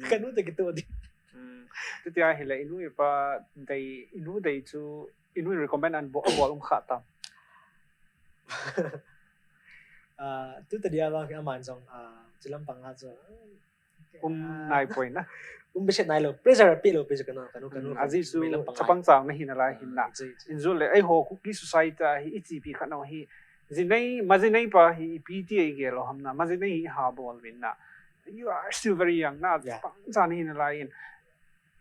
Kanu toh kitoh ding. Chuti ahile inu ipa dei, inu dei chu inu in recommend an bol, bol um kha tam. Ah, tu tadi a vang aman jong, ah, chu lampang a chu, um, ah, nai poi na. Um behseh nailou, pressure pe lou, pressure kanu, kanu, kanu, ajeh chu chapang cha nahi nalai hin na. Injun le, eiho Kuki society a hi, ichipi khat na hi. Jinei, ma jinei pa hi, ipi ti igel lou ham na, ma jinei hi ha bol vin na. You are still very young na, chapang cha nahi nalai in.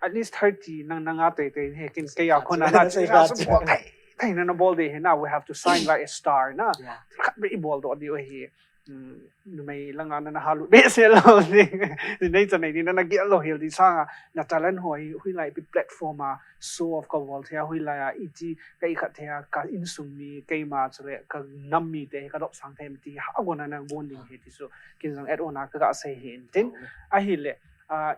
At least thirty, nang, nang a teitei, he kin kei a kona na, chu na, chu bol thei, thei na, na bol ding ahi na, we have to shine like a star na. Khat beh i bol doh diu ahi. Numei langa na, na ha lut behseh lou ding. Nei cha nei ding na, na gel lou hel ding sanga, na talent ho hi, hoilai pi platform a, show off ka bol thei a, hoilai a, iti, ka ikhat thei a, ka insung mi, keima chule, ka nam mite, ka dopsang thei em ti, ha gona na gon ding ahi ti chu, kin jong add on a kaga sei ahi in tin. Ahile, ah,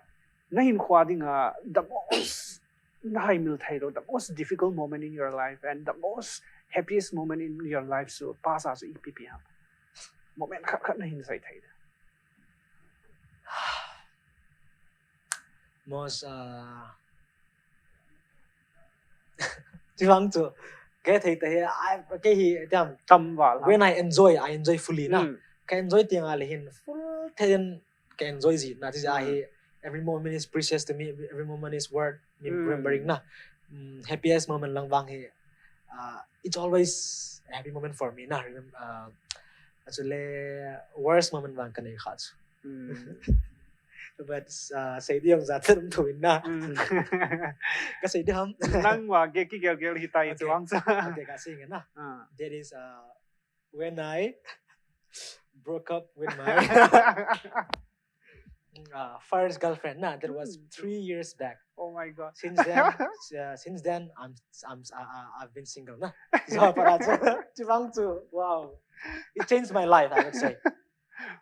na hinkho a dinga, the most, na haimil thei lou, the most difficult moment in your life and the most happiest moment in your life chu, past a chu ipi pi ham? Moment khat khat na hin sei thei de. Most, uh, ti vang chu, kei thei te hi, I, kei hi, tiam, tam val, when I enjoy, I enjoy fully na. Ka enjoy teng ahile hin, full thei in, ka enjoy ji na, ti ja hi, every moment is precious to me, every, every moment is worth me remembering na. Mm, happiest moment lang vang hi, uh, it's always a happy moment for me na. Remem-, uh, actually, worst moment vang ka nei kha chu. But uh, sei ding jat um thu in na. Ka sei ding ham. Nang wa ge ki gel gel hi tai chu ang cha. Okay, ka sei nge na. That is uh, when I broke up with my uh, first girlfriend na. That was three years back. Oh my god. Since then, uh, since then I'm I'm uh, uh, I've been single na. So para chu chibang chu wow. It changed my life, I would say.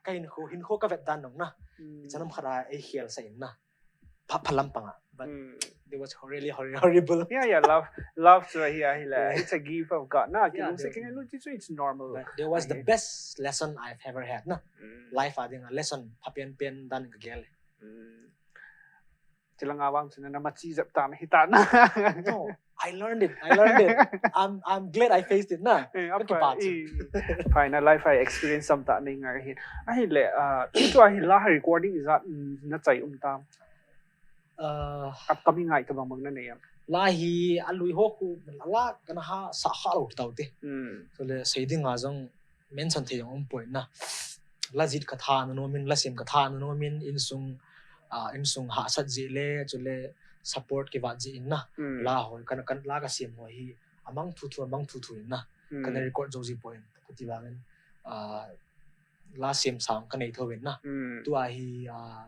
Ka hinkho hinkho ka vet dan nong na. Chanam khara ei hial sa in na. Pha phalam panga. But it was really horri- horrible. Yeah, yeah, love love chu hi hi la. It's a gift of God. Na ki Yeah, lung se there- ken lu chi chu it's normal. But there was the best lesson I've ever had na. Life a ding a lesson pha pian pian dan ka gel. Chilanga wang chuna na machi jap ta na hi ta na. No, I learned it. I learned it. I'm I'm glad I faced it na. Eh, Ka apa, kipa chu. Eh, fine, a life I experience sam ta nei ngai hin. Ahile, ah, tu ahi la ha recording is that, mm, na chai um ta. Uh, Upcoming ngai ka bang bang na nei am. La hi a lui ho khu la kana ha sa kha lo tau te. Mm. So le sei ding a jong mention thei jong um poi na. La jit ka tha na nomin, la sim ka tha na nomin, insung uh, insung ha sat ji le, chu le support ki vat ji in na. Mm. La ho kan kan la ka sim ho hi amang thu thu amang thu thu in na. Mm. Kana record jo ji poi in. Ka ti bang in uh, la sim sang ka nei tho in na. Mm. Tu ahi uh,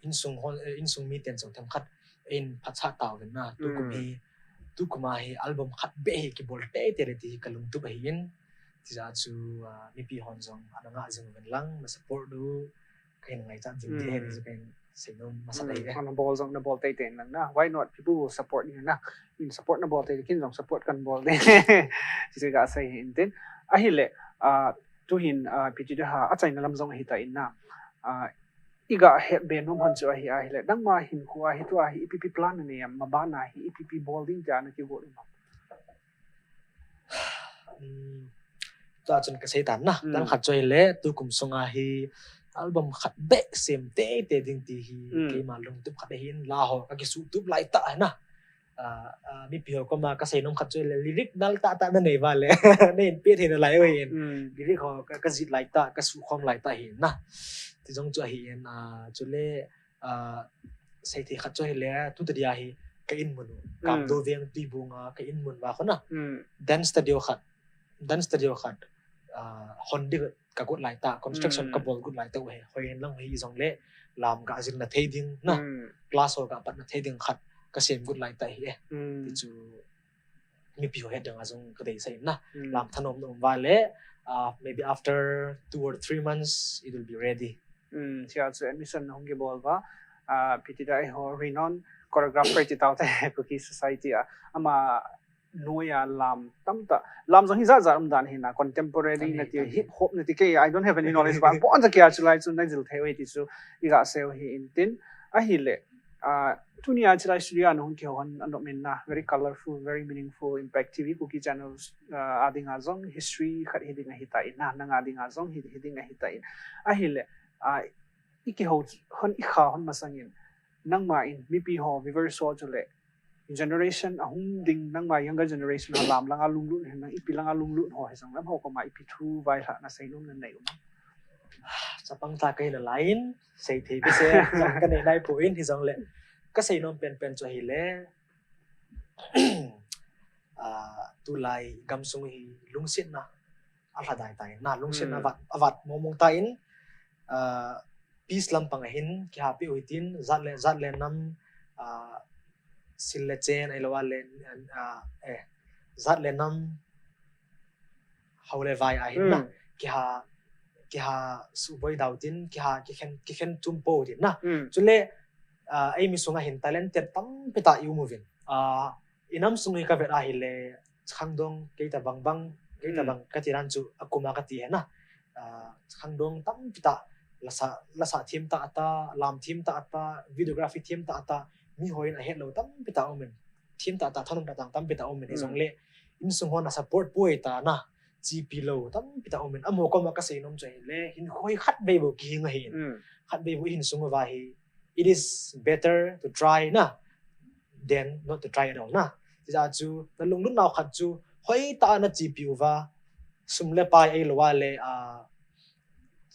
insung hon eh, insung mi ten jong them khat in phat sa tau in na. Tu kum Mm. hi tu kum a hi album khat be hi ki bol te te le ti ka lung tup ahi in. Ti ja chu uh, mipi hon jong ana nga jing ven lang na support du. Ka hin ngai chat jing di he Mm. ni chu ka hin sei nom masa dai de. Ana bol jong na bol tei tei lang na. Why not? People will support you na. In support na bol tei kin jong support kan bol de. Chi chu ka sei hin tin. Ahile, ah, tu hin, ah, Pi Tida ha, a chaina lam jong hi ta in na. Ah, i ga het be nom hon chu ahi ahile. Dang ma hin khu ahi tu ahi ipi pi plan na nei am, ma ba na hi ipi pi bol ding ja na ki go um. Um, ta chun ka sei tan na. Mm. Dang khat chu hi le tu kum sung a hi album khat be sem te te ding ti hi Mm. keima lung tup khat ahi in la ho ka ki su tup lai ta na. Uh, uh, mipi ho koma ka sei nom khat chu hi le lyric nal ta ta na nei va le. Nei in pe thei na lai ho hin. Mm. Lyric ho ka, ka jit lai ta, ka su khom lai ta hi na. Ti jong chu ahi in uh, chu le uh, sei thei khat chu hi le tu ta dia hi ka in mun u. Kam Mm. do veng tui bunga ka in mun va khu na. Mm. Dance studio khat, dance studio khat, uh, hon di ka gut lai ta, construction Mm. ka bol gut lai ta u he, hoi hen lang hi jong le, lam ka jil na thei ding na, Mm. class ho ka pat na thei ding khat, ka sem gut lai ta hi e. Mm. Ti chu, mipi ho het dang a jong ka dei sa in na, Mm. lam thanom na um va le, uh, maybe after two or three months, it will be ready. Mm, sia chu admission hung ki bol va, uh, Pi Tida ho renowned choreographer ti tau te Kuki society a, ama nuya lam tam ta, lam jong hi za za um dan hi na, contemporary Tam na hi, ti, tam hi. Hip hop na ti ke, I don't have any knowledge ba, bon za kia chu lai chu na jil thei wei ti chu, i ga sei u hi in tin, ahile, uh, tunia chu lai studio a na hung ki hon anom in na, very colorful, very meaningful, Impact T V, Kuki channels, uh, a ding a jong history khat hi ding ahi ta in na, nang a ding a jong hi, hi ding ahi ta in. Ahile, uh, i ki ho hon i kha hon masang in, nangma in, mipi ho, viewers ho chu le, generation a hung ding, nangma younger generation ho lam langa lunglut hin, nang ipi langa lunglut ho hi jong lam ho koma ipi thu vai hla na sei nom na nei um. Chapang ta ka hi na lai in, sei thei be se, jong ka nei nai poi in hi jong le. Ka sei nom pen pen chu hi le. Ah, tu lai gam sung hi lungset na, a hla dai ta in na, lungset na Mm. vat, a vat mong mong ta in, ah, peace lam pang a hin, ki ha pi u hi tin, jat le, jat le nam, ah, sil le chen, ai lo a le, ah, eh, jat le nam, hau le vai a hin na, Mm. ki ha, ki ha su boi dau tin, ki ha, ki khen, ki khen tum po tin na. Mm. Chu le, ah, ei mi sunga hin talented tampi ta i um u vin. Ah, i nam sung hi ka vet a hi le, khangdong, kei ta bang bang, kei ta Mm. bang, ka ti ran chu, a kum a ka ti he na. Ah, khangdong tampi ta, lasa, lasa thim ta ta, lam thim ta ta, videography thim ta ta, mi hoi in a het lo tampi ta um in. Thim ta ta, thanom ta ta, tampi ta um in, hi Mm. jong le, in sung hon a support poi ta na, chi pi lo, tampi ta um in. Amo koma ka sei nom chu hi le, hin khoi khat vei bo ki hing a hi in. Mm. Khat vei bo hin sung va hi, it is better to try na, than not to try at all na. Ti ja chu, na lunglut nau khat chu, hoi ta na chi pi u va, sum le pai ei lo a le, ah,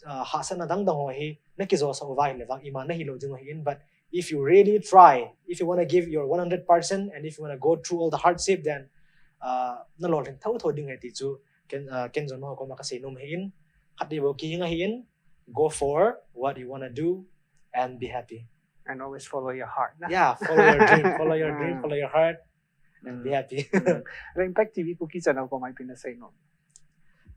uh, hahsatna dang dang ho hi na kijosah uva ahile vang ima na hilou ding u ahin, but if you really try, if you want to give your one hundred percent, and if you want to go through all the hardship, then uh, na lolhing thotho ding ahi ti chu ken, uh, ken jong nangho koma ka seinom ahin. Khat dei bou kihi ngai ahin, go for what you want to do and be happy. And always follow your heart. Na? Yeah, follow your dream, follow your dream, follow your heart, and be happy. The Impact T V Kuki channel koma ipi na seinom?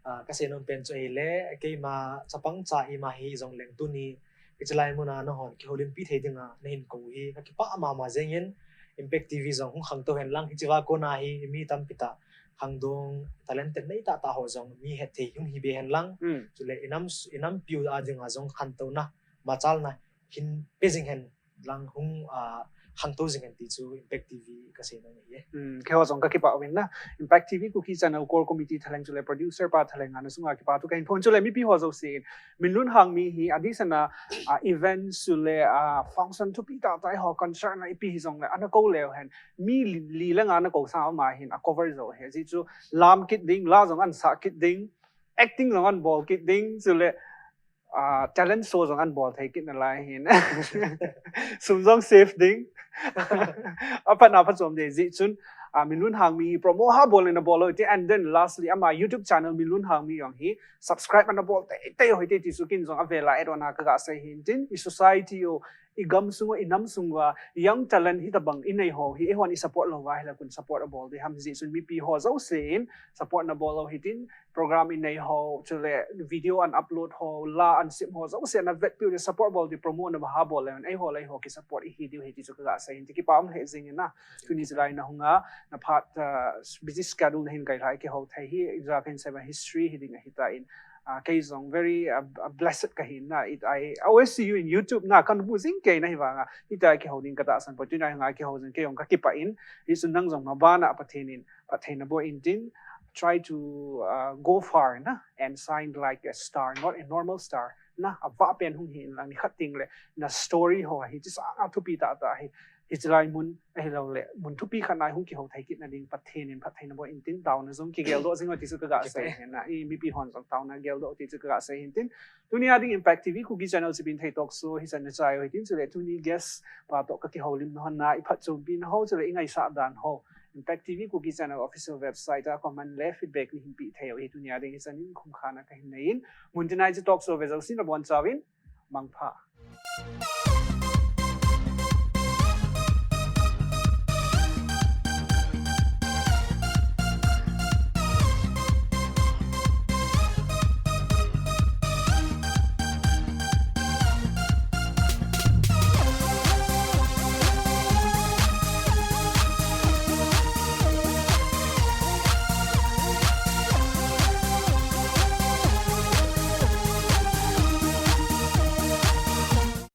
Uh, ka seinom pen chu ahile, keima chapang cha ima hijongleng tuni hiche lai muna nahon kihoulimpi thei dinga nahin kou hi ka kipah mama jengin. Impact T V jong hung khangtou hen lang, hiche a kona hi mi tampi tah khangdong, talented nei tah tah ho jong mi het thei hung hi be hen lang. Chule inam, inampiu a dinga jong khantouna, machalna hin pe jing hen lang, hung uh, khangtou jing hen ti chu Impact T V ka seinom ahi. Hmm, keiho jong ka kipah uvin na. Impact T V Kuki channel core committee thalheng chule producer pa thalheng a na sunga kipathu kahin phong, chule mipi ho jousen, Minlun Hangmi hi adeh sena uh, event chule uh, function thupi tah tah ho, concert na ipi hijongle ana kou leu hen, mi li, li le nga ana kou sang ama hin a cover jou ahi. Ajeh chu lam kit ding, la jong ana sah kit ding, acting jong ana bol kit ding, chule uh, talent show jong ana bol thei kit nalai hin. Sum jong save ding. Aphat na phachom ding jeh chun, uh, Minlun Hangmi hi promote ha bol le na bol lou hite, and then lastly ama YouTube channel Minlun Hangmi jong hi subscribe ana bol teitei u hite ti chu ken jong avela et on a ka ga sei hin tin, i society u, i gamsung u, i namsung uva young talent hitabang inei ho hi eihon i support lou uva ahile koin support abol ding ham? Jeh chun mipi ho jousen support na bol lou hitin, program inei ho, chule video ana upload ho, la ana sim ho jouse na vetpiu le support bol ding, promote na ha bol le, eiho le eiho ki support ihi diu ahi ti chu ka ga sei hin, ti kipa um lheh jengin na. Tuni chulai na hunga, na phat uh, busy schedule na hin kai lhai kihou thei hi, ja kahin sei uva history hi ding ahitan. Uh, kei jong very uh, uh, blessed kahin na, it, I always see you in YouTube na, kahin mu jing kei na, hivanga hitia kihou ding ka tahsan poi, tuni a nga kihou jing kei jong ka kipah in, hichun nang jong mabana Pathen in phatthei naboh intin, try to uh, go far na, and shine like a star, not a normal star na. Avah pen hung hi in lang, nikhat teng le na story ho hi, hiche sanga thupi tah tah hi, hiche lai mun ahilou le mun thupi khat na hung kihou thei kit na ding Pathen in phatthei naboh intin, taona jong kigeldoh jing u ti chu ka ga sei hin na, i mipi hon jong taona geldoh ti chu ka ga sei hin tin. Tuni a ding Impact T V Kuki channel Chipin Thei Talk Show hichan na chai u hitin, chule tuni guest pa toh ka kihoulim na hon na, i phatchompi na ho, chule i ngaisah dan ho, Impact T V Kuki channel official website a comment le feedback nei hin pe thei u hi. Tuni a ding hichan in khumkhana kahin nei in, mun tina hiche talk show ve jousen nabonchauvin mangpha.